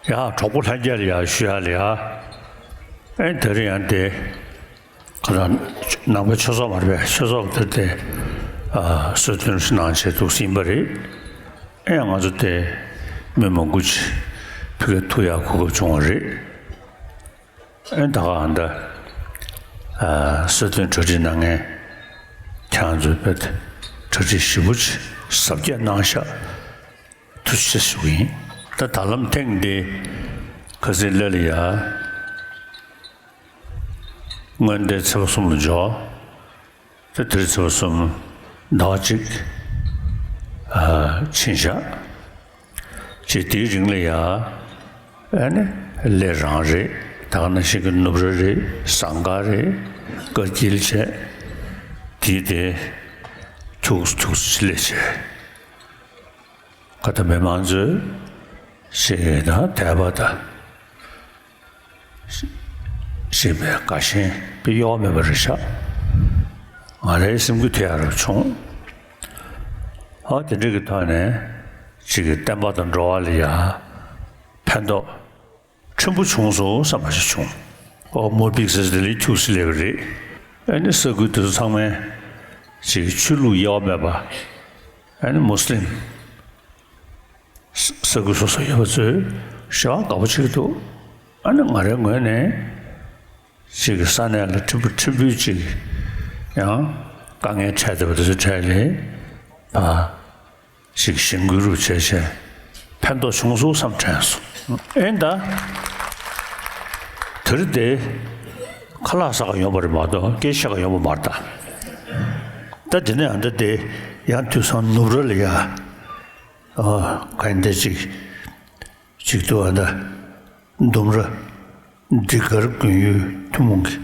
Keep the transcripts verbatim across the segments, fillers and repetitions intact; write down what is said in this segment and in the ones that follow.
ཡ་གྲོགས་པོ་ལྷན་རྒྱས་ལ་ཡ་ཞུ་ཡ་ལ་ཡ། ཨེ་དེ་རིང་ཡང་དེ་ཁ་ད་ནང་པའི་ཆོས་ཚོགས་མ་རེད་པས། ཆོས་ཚོགས་དེར་དེ་ཨ་གསོལ་སྟོན་གནང་བྱས་འདུག་ཟིན་པ་རེད། ཨེ་ང་ཚོ་དེ་མི་མང་པོ་ཅིག་ཕ་གིར་ཐུག་ཡག་གོ་སྐབས་བྱུང་བ་རེད། ཨེ་ད་ག་ཨ་ད་ཨ་གསོལ་སྟོན་གྲ་སྒྲིག་གནང་མཁན་ཁྱེད་རང་ཚོའི་དཔེ་གྲ་སྒྲིག་ཞིབ་པོ་ཅིག་གཟབ་རྒྱས་གནང་ཤག་ཐུགས་རྗེ་ཆེ་ཞུ་གི་ཡིན། ད་ད་ལམ་ཐེངས་འདི་ཁ་སང་སླེབས་ལ་ཡ། སྔོན་དེ་ཚེས་པ་གསུམ་ལ་འབྱོར། ད་དེ་རིང་ཚེས་པ་གསུམ་ཟླ་བ་གཅིག་ཨ་ཕྱིན་བཞག་ཅེས་དེའི་རིང་ལ་ཡ། ཨ་ནི་སླེ་རང་རེད། ད་ག་ནང་བཞིན་གྱི་ནུབ་ར་རེད། ཟངས་དཀར་རེད། དཀར་སྐྱིད་བྱས། དེའི་དེ་ཁྱུག་ཁྱུག་ཅིག་སླེ་བྱས། ཁ་ད་མི་མང་ཚོས་ཞིག་དང་དད་པ་དང་ཞིག་པའི་དགའ་ཞེན་པའི་གཡོ་བ་མེད་པ་རེད་ཤག་ང་རའི་སེམས་འགུལ་ཐེབས་ཡག་རབ་བྱུང་། ཨ་དེ་འདྲ་གི་ཐོག་ནས་ཅིག་གི་བསྟན་པ་དང་འགྲོ་བ་ལ་ཡ་ཕན་ཐོགས་ཕྲན་བུ་བྱུང་སོང་བསམ་པ་ཞིག་བྱུང་། ཨོ་མོ་པིག་ཟེར་དེ་ལས་ཁྱུག་སེ་སླེབས་པ་རེད། ཨ་ནི་ས་ཁུལ་དེ་ཚོ་ཚང་མས་ཅིག་ཆོས་ལུགས་དབྱེ་བ་མེད་པ། ཨ་ནི་མུ་སི་ལིམ་ས་ཁུལ་སོ་སོ་ཡོད་པ་ཚོས་ཞེ་དྲག་དགའ་པོ་བྱེད་ཀྱི་འདུག་ཨ་ནི་ང་རའི་ངོས་ནས་ཅིག་ས་གནས་ལ་ཕྲན་བུ་ཕྲན་བུ་ཅིག་ཡང་དཀའ་ངལ་འཕྲད་བསྡད་པ་དེ་ཚོའི་གྲས་ལ་ཕར་ཅིག་གཞེན་སྐུལ་རུ་བྱས་བྱས་ཕན་ཐོགས་བྱུང་སོང་བསམ་དྲན་སོང་། ཨེ་ད་དེ་རིང་དེ་ཁ་ལག་ཟ་ག་ཡོང་བ་རེད་མ་གཏོགས་སྐད་ཆ་བཤད་ག་ཡོང་བ་མ་རེད་ད། ད་དེ་ནས་ཨ་ད་དེ་ཡང་དུས་སང་ནུབ་ར་ལ་ཡ། ཨ་ག་ཡིན་ད་ཅིག་ཅིག་ཏུ་ཨ་ད་ལྡུམ་ར་འབྲི་གར་དགོན་ཡུལ་ཐུན་མོང་གི་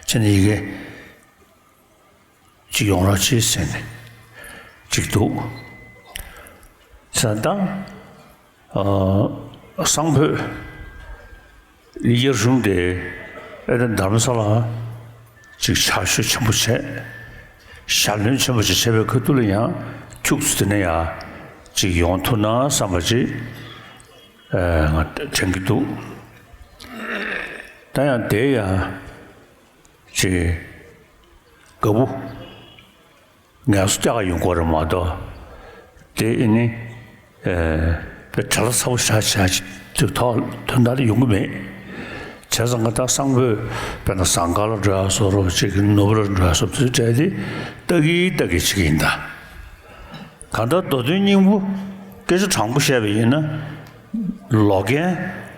ཅི་ནས་ཡི་གེ་ཅིག་ཡོང་རོགས་བྱེད་ཟེར་ནས་ཅིག་འདུག་ཟེར་ད། ཨ་སང་ཕོད་དབྱར་གཞུང་དེ་ཨེ་ད་དྷ་རམ་ས་ལ་ཅིག་ཕྱག་ཤུལ་ཆེན་པོ་བྱས། ཞལ་འདོན་ཆེན་པོ་ཅིག་བྱས་པའི་ཁ་ཐུག་ལ་ཡང་ཁྱུག་ཙམ་དེ་ནས་ཡང་ཅིག་ཡོང་ཐུབ་ན་བསམ་པ་ཅིག་ཨ་ང་དྲན་གྱི་འདུག་ད་ཡང་དེ་ཡང་ཅིག་དགའ་པོ་ངལ་གསོ་རྒྱག་ག་ཡོང་གི་ཡོད་རེད་མ་གཏོགས། དེ་ཨེ་ནི་ཨེ་དཔེ་བྲེལ་བ་ཚ་པོ་བཞག་བཞག་ཅིག་ཐོག་དོན་དག་ལ་ཡོང་གི་མེད། བྱས་ཙང་ང་ད་སང་ཕོད་དཔེར་ན་ཟངས་དཀར་ལ་འགྲོ་ཡག་བཟོ་འདྲ་ཅིག་ནུབ་ར་འགྲོ་ཡག་བཟོ་འདྲ་ཅིག་བྱས་ཏེ་ལྟ་གི་ལྟ་གི་བྱེད་ཀྱི་ཡིན་ད། གང་ལྟར་མདོ་དོན་སྙིང་པོ་སྐད་ཆ་དྲང་པོ་བཤད་པ་ཡིན་ན། ལོ་རྒན་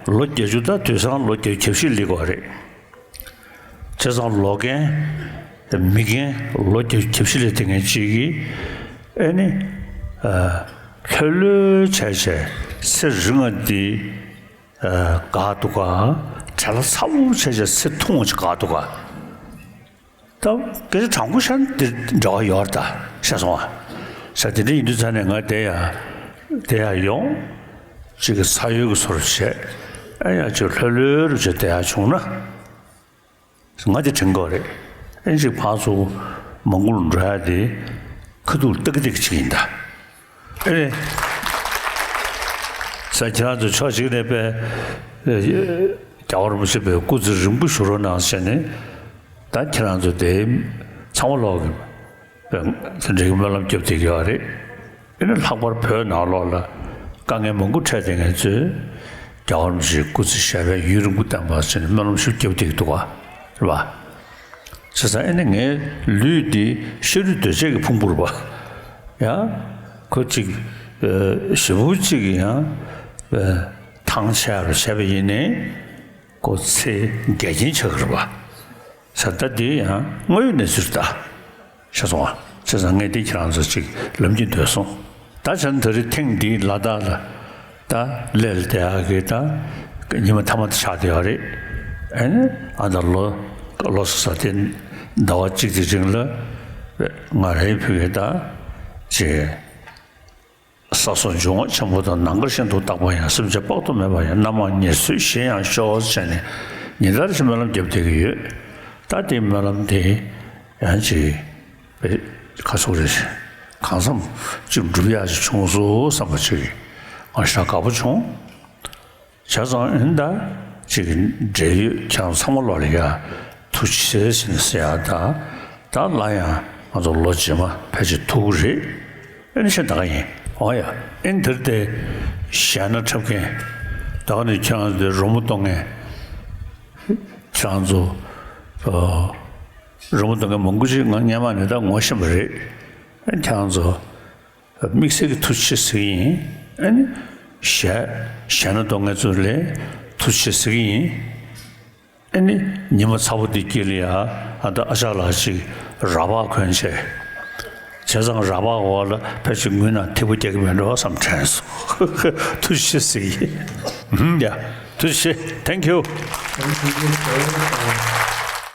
ལོ་བརྒྱད་ཅུ་ད་དུས་སང་ལོ་བརྒྱད་ཅུ་གྱ་བཞི་སླེབས་ཀྱི་ཡོད་རེད། བྱས་ཙང་ལོ་རྒན་མི་རྒན་ལོ་བརྒྱད་ཅུ་གྱ་བཞི་སླེབས་བསྡད་མཁན་ཅིག་གིས་ཨེ་ནི་ཨ་ལྷོད་ལྷོད་བྱས་བྱས་ཚེ་རིང་ང་འདི་ཨ་དགའ་འདུག་ག་བྲེལ་བ་ཚ་པོ་བྱས་བྱས་ཚེ་ཐུང་བ་ཅིག་དགའ་འདུག་ག་ད་སྐད་ཆ་དྲང་པོ་བཤད་ན་འདི་འདྲ་བ་ཡོད་རེད་ད། ཤེས་སོང་ཨ། ས་དེ་འདྲ་ཡིན་དུས་ཙང་ནས་ང་དེ་ཡ་དེ་ཡ་ཡོང་། ཅིག་གི་ས་ཡོལ་གྱི་བཟོ་འདྲ་བྱས། ཨ་ཡ་ཅིག་ལྷོད་ལྷོད་རུ་བྱས་བསྡད་ཡ་བྱུང་ན། ང་དེ་དྲན་གྱི་ཡོད་རེད། ཨེ་ཅིག་ཕར་ཚུར་མང་པོ་ལ་འགྲོ་ཡ་དེ་ཁ་ཐུག་ལ་ལྟ་གི་ལྟ་གི་ཅིག་ཡིན་ད། ཨེ་རེད། ས་ཁྱེད་རང་ཚོ་ཕྱོགས་གཅིག་ནས་པས་རྒྱལ་བ་རིན་པོ་ཆེ་པའི་སྐུ་ཚེ་རིང་པོ་བཞུགས་རོགས་གནང་ཟེར་ནས། ད་ཁྱེད་རང་ཚོ་དེ་ཚང་མ་ལོག་གི་པས་དེ་འདྲའི་སྨོན་ལམ་རྒྱབ་བསྡད་ཀྱི་ཡོད་རེད། ཨེ་ནི་ལྷག་པར་བོད་ནང་ལོགས་ལ་དཀའ་ངལ་མང་པོ་འཕྲད་བསྡད་མཁན་ཚོས་རྒྱལ་བ་རིན་པོ་ཆེའི་སྐུ་ཚེ་ཞབས་པད་ཡུན་རིང་པོ་བརྟན་པ་ཟེར་ནས་སྨོན་ལམ་ཞིག་རྒྱབ་བསྡད་ཀྱི་འདུག་ག་རེད་པ། བྱས་ཙང་ཨེ་ནི་ངའི་ལུས་འདི་ཤ་རུས་གདོས་བཅས་ཀྱི་ཕུང་པོ་རེད་པ། ཡང་ཁོ་ཅིག་ཨ་ཞེ་པོ་ཅིག་ཡང་ཨ་ཐང་ཆད་པ་བྱས་པ་ཡིན་ནའི་ཁོ་ཚེ་འགལ་རྐྱེན་ཆགས་ཀྱི་རེད་པ། ས་ད་འདི་ཡང་དངོས་ཡོད་གནས་ཚུལ་རེད་ད། ཤེས་སོང་ཨ། བྱས་ཙང་ངས་འདི་ཁྱེད་རང་ཚོ་ཅིག་ལབ་ཀྱིན་སྡོད་སོང་། ད་བྱས་ན་ད་རེས་ཐེངས་འདིའི་ལ་དྭགས་ལ་ད་སླེབས་བསྡད་ཡག་གི་ད་ཉི་མ་མཐའ་མ་དེ་ཆགས་བསྡད་ཡོད་རེད། ཨ་ནི་ཨ་ད་ལོ་ལོ་གསར་དེ་ཟླ་བ་གཅིག་དེ་རིང་ལ་ང་རའི་ཕ་གི་ད་ཅིག་ས་སོགས་འབྱུང་བ་ཆེན་པོ་དང་། ནམ་མཁའ་བཞིན་དུ་རྟག་པ་ཡང་། སེམས་ཅན་དཔག་ཏུ་མེད་པ་ཡང་། རྣམ་མང་ཉེར་འཚོའི་གཞན་ཡང་ཤོག་ཟེར་ནས་ཉིན་ལྟར་གྱི་སྨོན་ལམ་རྒྱབ་བསྡད་ཀྱི་ཡོད། ད་དེའི་སྨོན་ལམ་དེ་ཡང་ཅིག་པའི་ཁ་ཕྱོགས་རེ་གང་འཚམ་ཅིག་འགྲུབ་ཡག་ཅིག་བྱུང་སོང་བསམ་པ་ཅིག་ང་ཞེ་དྲག་དགའ་པོ་བྱུང་། བྱས་ཙང་ཨེ་ནི་ད་ཅིག་འབྲེལ་ཡོད་ཁྱེད་རང་ཚང་མ་ལོག་ལ་ཡ་ཐུགས་རྗེ་ཆེ་ཟེར་ནས་ཟེར་ཡ། ད་ད་སླར་ཡང་ང་ཚོ་ལོ་རྗེས་མ་ཕལ་ཆེར་ཐུག་གི་རེད། ཨེ་ནི་ཤ་ད་ག་ཡིན། འོ་ཡ། ཨེ་ནི་དེར་དེ་ཞལ་སྣ་འཁྲབ་མཁན་ད་ག་ནས་ཁྱེད་རང་ཚོ་དེ་རོལ་མོ་གཏོང་མཁན། ཁྱེད་རང་ཚོ་ཨ་རོལ་མོ་གཏོང་མཁན་མང་པོ་ཅིག་ང་སྔོན་མ་ནས་ད་ངོ་ཤེས་པ་རེད། ཨེ་ནི་ཁྱེད་རང་ཚོ་དམིགས་བསལ་གྱི་ཐུགས་རྗེ་ཆེ་ཟེར་གྱི་ཡིན། ཨ་ནི་ཞལ་ཞལ་སྣ་གཏོང་མཁན་ཚོ་ལ་ཐུགས་རྗེ་ཆེ་ཟེར་གྱི་ཡིན། ཨ་ནི་ཉི་མ་ཚ་པོ་འདི་དཀྱིལ་ལ་ཡ་ཨ་ད་ཨ་ཅག་ལགས་ཅིག་ར་ལྤགས་གོན་བྱས། བྱས་ཙང་ར་ལྤགས་འོག་ལ་ཕལ་ཆེར་ངུས་ན་ཐིགས་པ་རྒྱག་གི་མེད་འགྲོ་བསམ་དྲན་སོང་། ཐུགས་རྗེ་ཆེ་ཟེར་གྱི་ཡིན། ཧུམ་ཡ། ཐུགས་རྗེ་ཆེ། Thank you.